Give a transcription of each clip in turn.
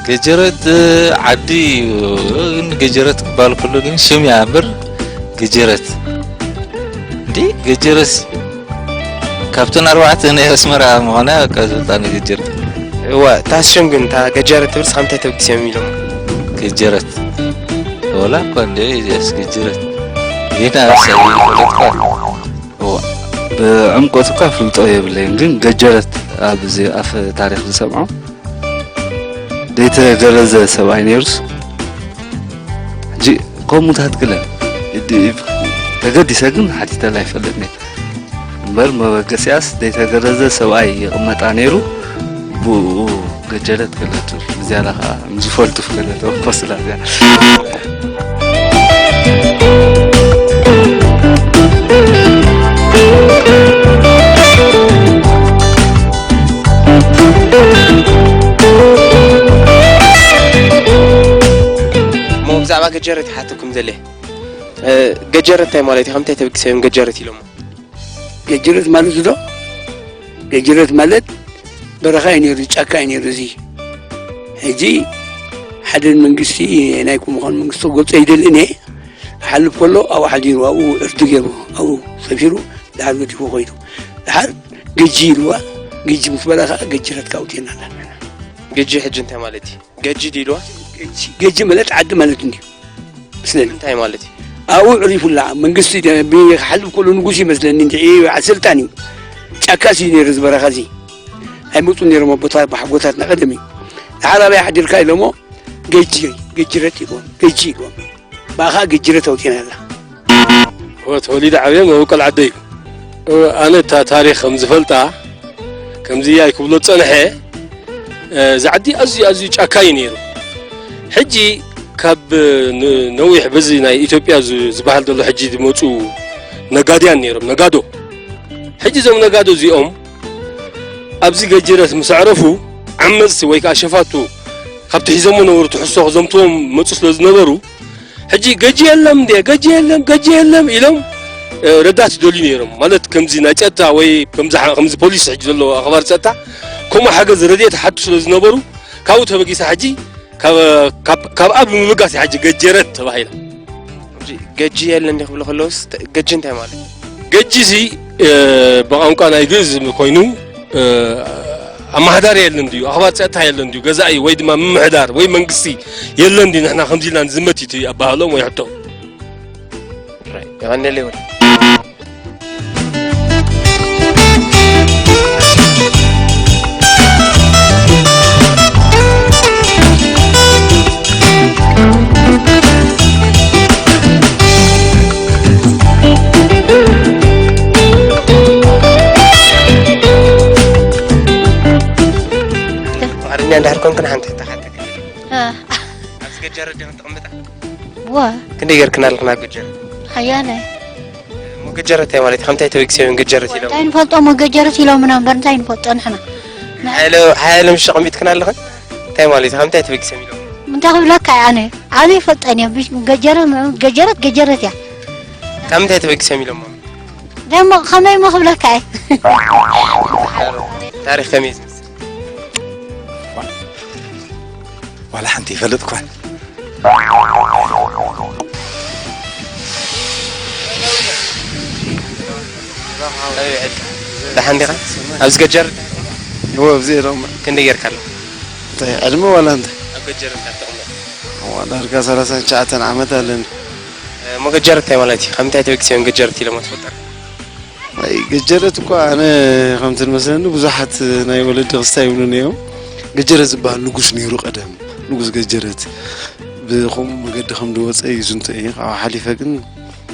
ገጀረት ዓዲ እዩ። ግን ገጀረት ክበሃል ከሎ ግን ሽም እያ እምበር ገጀረት እንዲ ገጀረስ ካብተን ኣርባዕተ ናይ ኣስመራ ምዃና በቃ ዝፈልጣ ንገጀረት። እዋ፣ እታ ሽም ግን፣ እታ ገጀረት ትብልስ ካብ ምንታይ ተበጊሶም እዮም ኢሎም? ገጀረት ወላ እኳ እንደ እዚኣስ ገጀረት ጌና ሰብ ይፈልጥኳ። እዋ፣ ብዕምቆት እኳ ፍልጦ የብለይን፣ ግን ገጀረት ኣብ እዚ ኣፈ ታሪኽ ዝሰምዖ ዘይተገረዘ ሰብኣይ ነይሩስ፣ ሕጂ ከምኡታት ገለ እድ-፣ ተገዲሰ ግን ሓቲተላ ኣይፈልጥን እየ። እምበር መበገሲኣስ ዘይተገረዘ ሰብኣይ ይቕመጣ ነይሩ፣ ብኡ ገጀረት ገለቱ። ብዝያዳ ኸዓ ምስ ዝፈልጡ ገለ ተወኮስላ እዚኣ። እሞ ብዛዕባ ገጀረት ይሓተኩም ዘለ። እ፣ ገጀረት እንታይ ማለት እዩ? ካብ ምንታይ ተበጊሶም እዮም ገጀረት ኢሎሞ? ገጀረት ማለት ዶ? ገጀረት ማለት በረኻ እዩ ነይሩ፣ ጫካ እዩ ነይሩ። እዚ ሕጂ ሓደ መንግስቲ ናይ ምዃን መንግስቲ ክገልጾ ኣይደልን እየ። ክሓልፍ ከሎ ኣብኡ ሓዲሩ፣ ኣብኡ ዕርዲ ገይሩ፣ ኣብኡ ሰፊሩ፣ ድሓር ገዲፉ ኾይኑ። ድሓር ገጂ ኢልዋ፣ ገጂ ምስ በላ ኸዓ ገጀረት ካብኡ ኣውፂእና ኣላ። ገጂ ሕጂ እንታይ ማለት እዩ? ገጂ ድዩ ኢልዋ? ገጂ፣ ገጂ ማለት ዓዲ ማለት እንድዩ። ምስለኒ። እንታይ ማለት እዩ? ኣብኡ ዕሪፉላ፣ መንግስቲ ደ-፣ ብ-፣ ክሓልፍ ከሎ ንጉስ ይመስለኒ፣ እንድዒ ስልጣን እዩ። ጫካስ እዩ ነይሩ እዚ በረኻ እዚ። ኣይመፁን ነይሮም ኣቦታት፣ ኣቦሓጎታትና ቀደም እዩ። ድሓር ኣበይ ሓዲርካ ኢሎሞ፣ ገጂ፣ ገጅረት ኢልዎም፣ ገጂ ኢልዎም። ብኣኻ ገጅረት ኣውፂና ኣላ። እወ፣ ተወሊደ ዓብየ መበቆል ዓደይ እዩ። እወ፣ ኣነ እታ ታሪኽ ከም ዝፈልጣ፣ ከምዚ እያ ክብሎ ዝጸንሐ፣ እ፣ እዚ ዓዲ ኣዝዩ፣ ኣዝዩ ጫካ እዩ ነይሩ። ሕጂ ካብ ን-፣ ነዊሕ በዚ ናይ ኢትዮጵያ ዝ-፣ ዝበሃል ዘሎ ሕጂ ዝመጹ ነጋድያን ነይሮም፣ ነጋዶ። ሕጂ እዞም ነጋዶ እዚኦም ኣብዚ ገጅረት ምስ ኣዕረፉ፣ ዓመጽቲ ወይ ከኣ ሸፋቱ ካብቲ ሒዞሞ ነበሩ ትሕዝቶ ክዘምትዎም መጹ ስለ ዝነበሩ፣ ሕጂ ገጂ የለም እንዴ፣ ገጂ የለም፣ ገጂ የለም ኢሎም፣ እ፣ ረዳት ይደልዩ ነይሮም። ማለት ከምዚ ናይ ጸጥታ ወይ ከምዚ ሓ-፣ ከምዚ ፖሊስ ሕጂ ዘሎ ኣኽባር ጸጥታ ከምኡ ሓገዝ ረድኤት ሓቱ ስለ ዝነበሩ ካብኡ ተበጊሳ ሕጂ ካብ፣ ካብ፣ ካብኣ ብምብጋስ እያ ሕጂ ገጀረት ተባሂላ። ሕጂ ገጂ የለን እንዴ ክብሉ ከለውስ ተ-፣ ገጂ እንታይ ማለት እዩ? ገጂ እዚ፣ እ፣ ብቋንቋ ናይ ግእዝ ኮይኑ፣ እ፣ ኣመሓዳሪ የለን ድዩ? ኣኽባር ጸጥታ የለን ድዩ? ገዛኢ ወይ ድማ ምምሕዳር ወይ መንግስቲ የለን ድዩ? ንሕና ከምዚ ኢልና ንዝመት እዩ እቲ ኣበሃህሎም ወይ ሕቶ። የቐንየለይ ወዲ። ፍቓደኛ እንድሕር ኮንክን ሓንቲ ሕቶ ክሓተኪ። እ። ኣብዚ ገጀረት ዲኽን ትቕምጣ? እወ። ክንደይ ገርክን ኣለኽን ኣብ ገጀረት? ሓያለ። እሞ ገጀረት እንታይ ማለት እዩ? ካብ ምንታይ ተበጊሶም እዮም ገጀረት ኢሎም? እንታይ ንፈልጦ እሞ ገጀረት ኢሎምና እምበር እንታይ ንፈልጦ ንሕና? ሓያለ፣ ሓያለ ምሽ ኣቐሚጥክን ኣለኽን? እንታይ ማለት እዩ? ካብ ምንታይ ተበጊሶም ኢሎም? እንታይ ክብለካ እየ ኣነ? ኣነ ይፈልጠን እየ። ብሽ-፣ ገጀረ-፣ ገጀረት፣ ገጀረት እያ። ካብ ምንታይ ተበጊሶም ኢሎም? ደሞ ከመይ እሞ ክብለካ እየ? ታሪኽ ከመይ እዩ ዝመስል? ዋላ ሓንቲ ይፈልጥ እኳ። ደሓን ዲኻ? ኣብዚ ገጀር? እዎ፣ ኣብዚ ኢሎም። ክንደይ ጌርካ ኣለኻ? እንታይ፣ ዕድመ ዋላ እንታይ? ኣብ ገጀር እንታይ ትቕመጥ? ዋላ ዳርጋ ሰላሳን ትሽዓተን ዓመት ኣለኒ። እሞ ገጀር እንታይ ማለት እዩ? ካብ ምንታይ ተበጊሶም ገጀር ኢሎም ትፈልጥ? ኣይ፣ ገጀረት እኳ ኣነ ከምቲ ዝመስለኒ ብዙሓት ናይ ወለዲ ክስታይ ይብሉኒ እዮም። ገጀረት ዝበሃል ንጉስ ነይሩ ቀደም፣ ንጉስ ገጀረት ብኸምኡ መገዲ ከም ዝወፀ ይዝንቶ እዩ። ካብኡ ሓሊፈ ግን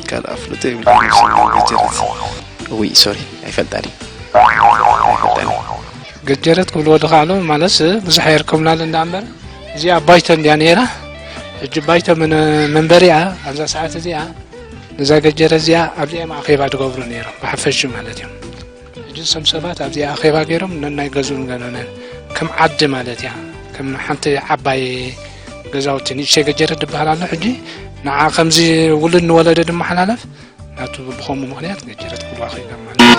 ካልእ ኣፍልጦ የብለይን። ገጀረት። እውይ፣ ሶሪ፣ ኣይፈልጣን እየ። ኣይፈልጣን እየ። ገጀረት ክብልዎ ዝኸኣሉ ማለትስ ብዙሕ ኣይርከቡናን እንዳ እምበር፣ እዚኣ ባይቶ እንድያ ነይራ። ሕጂ ባይቶ መን-፣ መንበሪኣ ኣብዛ ሰዓት እዚኣ፣ ነዛ ገጀረት እዚኣ ኣብዚኣ እዮም ኣኼባ ዝገብሩ ነይሮም፣ ብሓፈሽኡ ማለት እዮም። ሕጂ እዞም ሰባት ኣብዚኣ ኣኼባ ገይሮም ነናይ ገዝኡ ገለ ከም ዓዲ ማለት እያ፣ ከም ሓንቲ ዓባይ ገዛውቲ ንእሽተይ ገጀረት ዝበሃል ኣሎ። ሕጂ ንዓ ከምዚ ውሉድ ንወለዶ ዝመሓላለፍ ናቱ ብኸምኡ ምኽንያት ገጀረት ክብልዋ ክኢሎም ማለት እዩ።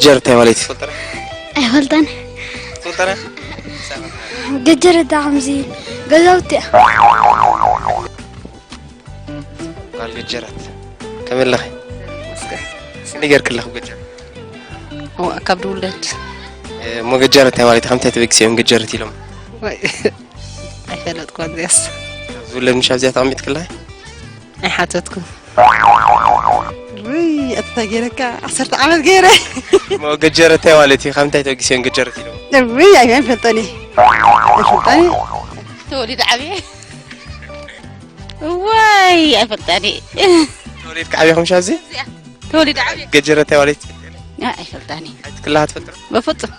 ገጀረት እንታይ ማለት እዩ ትፈልጠ? ኣይፈልጠን። ትፈልጠ? ገጀረት ዳ ከምዚ ገዛውቲ እያ። ጓል ገጀረት ከመይ ኣለኺ? መስገን። ክንደይ ገይርኪ ኣለኺ ገጀረት? እዋ፣ ካብ ድውለት። እሞ ገጀረት እንታይ ማለት እዩ? ከምታይ ተበጊሰ እዮም ገጀረት ኢሎም? ወይ፣ ኣይፈለጥኳን እዚኣስ። ዝውለድ ምሽ ኣብዚኣ ተቐሚጥክላ? ኣይሓተትኩን። ውይ፣ ኣታ ገይረካ ዓሰርተ ዓመት ገይረ። እሞ ገጀረት እንታይ ማለት እዩ? ከምታይ ተበጊሰ እዮም ገጀረት ኢሎም? ውይ፣ ኣይ-፣ ኣይፈልጠን እየ። ኣይፈልጠን እየ። ተወሊደ ዓብየ። እዋይ፣ ኣይፈልጣን እየ። ተወሊድካ ዓብኹም ሻዚ? እዚኣ ተወሊደ ዓብየ። ገጀረት እንታይ ማለት እዩ? ኣይ፣ ኣይፈልጣን እየ። ኣይትክላ ትፈልጥ? በፍጹም።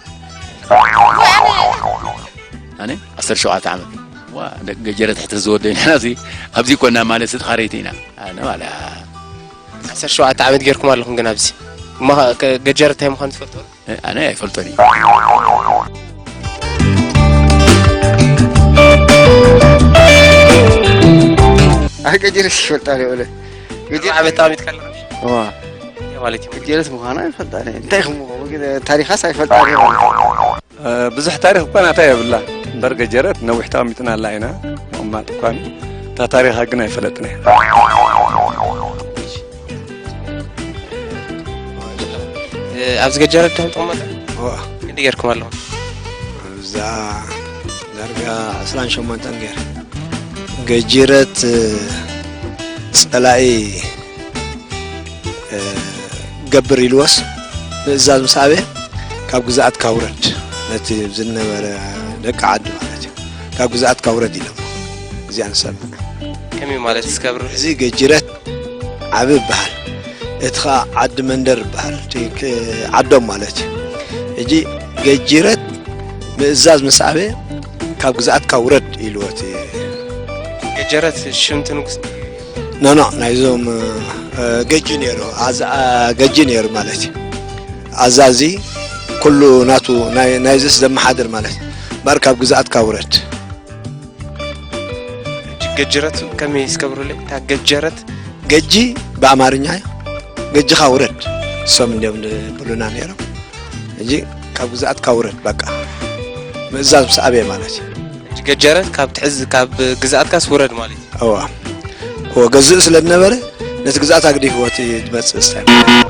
ኣነ ዓሰርተ ሸውዓተ ዓመት። ዋ፣ ደቂ ገጀረ ትሕቲ ዝወደይ ንሕና እዚ ኣብዚ ኮና ማለት ስድኻረይቲ ኢና። ኣነ ማለት ዓሰርተ ሸውዓተ ዓመት ጌርኩም ኣለኹም ግን ኣብዚ። እሞ ከ-፣ ገጀረት እንታይ ምዃኑ ትፈልጡ? እ፣ ኣነ ኣይፈልጦን እዩ። ኣይ፣ ገጀረት ይፈልጣ እየ፣ ወለ። ገጀረት ዓመት ዓመት ከለኻ? እዋ። እንታይ ማለት እዩ? ገጀረት ምዃና ኣይፈልጣን እየ። እንታይ ክምዃኑ ግን ታሪኻስ ኣይፈልጣን እየ ማለት እዩ። እ፣ ብዙሕ ታሪኽ እኳ ናታ የብላ። እምበር ገጀረት ነዊሕ ተቐሚጥና ኣላ ኢና። ምቕማጥ እኳ እታ ታሪኻ ግን ኣይፈለጥን እየ። እ፣ ኣብዚ ገጀረት ዲኹም ትቕመጡ? እዋ። ክንደይ ጌርኩም ኣለኹም? ኣብዛ ዳርጋ ዕስራን ሸሞንተን ገይረ። ገጀረት፣ እ፣ ጸላኢ፣ እ፣ ገብር ኢልዎስ ምእዛዝ ምስ ኣበየ ካብ ግዝኣትካ ውረድ፣ ነቲ ዝነበረ ደቂ ዓዲ ማለት እዩ፣ ካብ ግዝኣትካ ውረድ ኢሎም። እዚኣ ንሰምዕ። ከመይ ማለት እስከ ኣብርህ። እዚ ገጀረት ዓቢ ይበሃል። እቲ ኸኣ ዓዲ መንደር ይበሃል። እቲ ክ-፣ ዓዶም ማለት እዩ። ሕጂ ገጀረት ምእዛዝ ምስ ኣበየ ካብ ግዝኣትካ ውረድ ኢልዎ እቲ ገጀረት ሽምቲ ንጉስ። ኖ፣ ኖ፣ ናይዞም፣ እ፣ ገጂ ነይሩ። ኣዛ-፣ አ፣ ገጂ ነይሩ ማለት እዩ። ኣዛዚ ኩሉ ናቱ ናይ፣ ናይዝስ ዘመሓድር ማለት እዩ። እምበር ካብ ግዝኣትካ ውረድ። ሕጂ ገጀረት ከመይ እስከ ኣብርህለይ? እታ ገጀረት። ገጂ ብኣማርኛ እዩ። ገጅኻ ውረድ። እሶም እንዲዮም ዝብሉና ነይሮም። ሕጂ ካብ ግዝኣትካ ውረድ፣ በቃ። ምእዛዝ ምስ ኣበየ ማለት እዩ። ሕጂ ገጀረት ካብ ትሕዝ-፣ ካብ ግዝኣትካስ ውረድ ማለት እዩ። እዋ። እዎ፣ ገዝእ ስለ ዝነበረ፣ ነቲ ግዝኣት ኣግዲፍዎ እቲ ዝመጽእ ስታይ ማለት እዩ።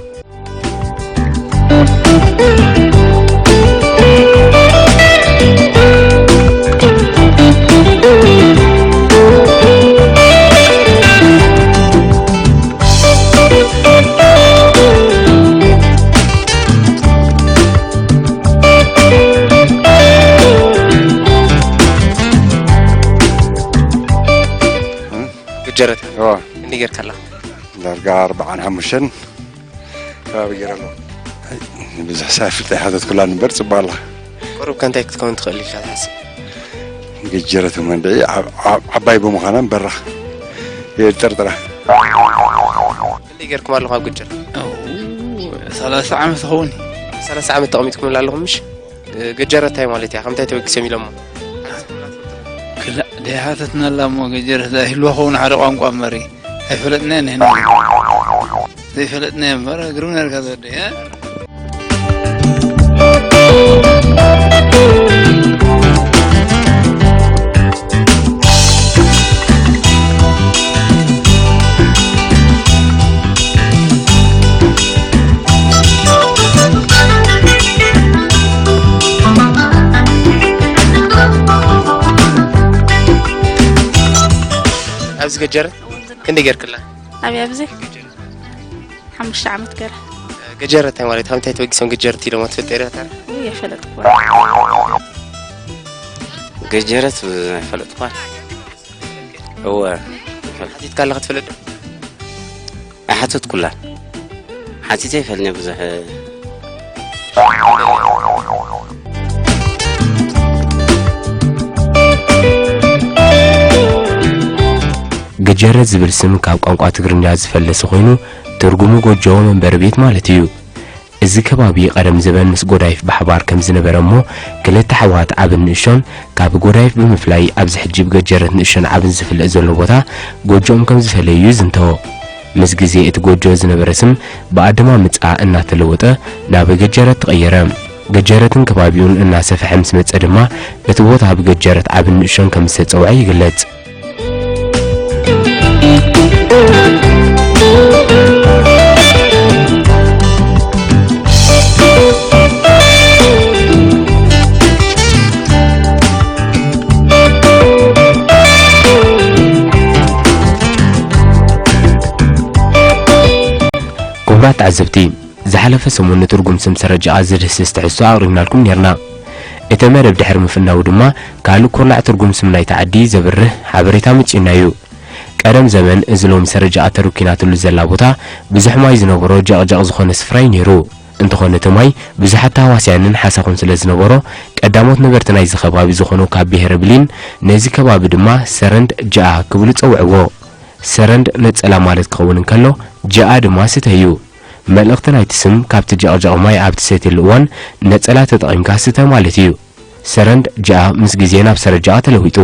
ገጀረት። እዋ። ክንደይ ጌርካ ኣለኻ? ዳርጋ ኣርብዓን ሓሙሽተን ከባቢ ገይረ ኣለኹ። ብዙሕ ሰብ ኣይፍልጥ ኣይሓተትኩላን እምበር ጽቡቕ ኣላ። ቁሩብ ከ እንታይ ክትከውን ትኽእል ኢልካ ትሓስብ? ገጀረት መንድዒ ዓብ-፣ ዓብ-፣ ዓባይ ብምዃና በራኽ እየ ዝጥርጥራ። ክንደይ ጌርኩም ኣለኹም ኣብ ገጀረት? ኣው፣ ሰላሳ ዓመት ይኸውን። ሰላሳ ዓመት ተቐሚጥኩምላ ኣለኹም ምሽ? ገጀረት እንታይ ማለት እያ? ከምታይ ተበጊሶም ኢሎሞ? ክላእ ደይሓተትናላ እሞ ገጀረት ኣይህልዋ ኸውን ሓደ ቋንቋ እምበሪ። ኣይፈለጥናዮ ንሕና። ዘይፈለጥናዮ እምበር ግርም ነርካ ዘወደይ፣ እ? ኣብዚ ገጀረት ክንደይ ጌርክላ? ኣብያ ኣብዚ ሓሙሽተ ዓመት ገይረ። ገጀረት እንታይ ማለት? ካብ እንታይ ተበጊሶም ገጀረት ኢሎም ትፈልጥ ኢኻ? ውይ፣ ኣይፈለጥኩ። ገጀረት ብ-፣ ኣይፈለጥኳን። እወ። ሓቲትካ ኣለኻ ትፈልጥ ዶ? ኣይሓተትኩላን። ሓቲተ ኣይፈልጥን ብዙሕ። ገጀረት ዝብል ስም ካብ ቋንቋ ትግርኛ ዝፈለሰ ኮይኑ፣ ትርጉሙ ጎጆ መንበሪ ቤት ማለት እዩ። እዚ ከባቢ ቀደም ዘበን ምስ ጎዳይፍ ብሓባር ከም ዝነበረ እሞ፣ ክልተ ኣሕዋት ዓብን ንእሽቶን ካብ ጎዳይፍ ብምፍላይ ኣብዚ ሕጂ ብገጀረት ንእሽቶን ዓብን ዝፍለጥ ዘሎ ቦታ ጎጆኦም ከም ዝፈለዩ ይዝንቶ። ምስ ግዜ እቲ ጎጆ ዝነበረ ስም ብኣደማምጻ እናተለወጠ ናብ ገጀረት ተቐየረ። ገጀረትን ከባቢኡን እናሰፍሐ ምስ መጸ ድማ እቲ ቦታ ብገጀረት ዓብን ንእሽቶን ከም ዝተጸውዐ ይግለጽ። ክቡራት ተዓዘብቲ፣ ዝሓለፈ ሰሙን ንትርጉም ስም ሰረጃኣ ዝድህስስ ትሕዝቶ ኣቕሪብናልኩም ኔርና። እቲ መደብ ድሕሪ ምፍናዉ ድማ ካልእ ኩርናዕ ትርጉም ስም ናይቲ ዓዲ ዘብርህ ሓበሬታ መጺኡና እዩ። ቀደም ዘመን እዚ ሎሚ ሰረጃኣ ተርኪናትሉ ዘላ ቦታ ብዙሕ ማይ ዝነበሮ ጀቕጀቕ ዝኾነ ስፍራ እዩ ነይሩ። እንተኾነ እቲ ማይ ብዙሓት ተሃዋስያንን ሓሳኹን ስለ ዝነበሮ ቀዳሞት ነበርቲ ናይዚ ከባቢ ዝኾኑ ካብ ብሄረ ብሊን ነዚ ከባቢ ድማ ሰረንድ ጃኣ ክብሉ ጸውዕዎ። ሰረንድ ነጸላ ማለት ክኸውን እንከሎ ጃኣ ድማ ስተ እዩ። መልእኽቲ ናይቲ ስም ካብቲ ጀቕጀቕ ማይ ኣብ ትሰትየሉ እዋን ነጸላ ተጠቒምካ ስተ ማለት እዩ። ሰረንድ ጃኣ ምስ ግዜ ናብ ሰረጃኣ ተለዊጡ።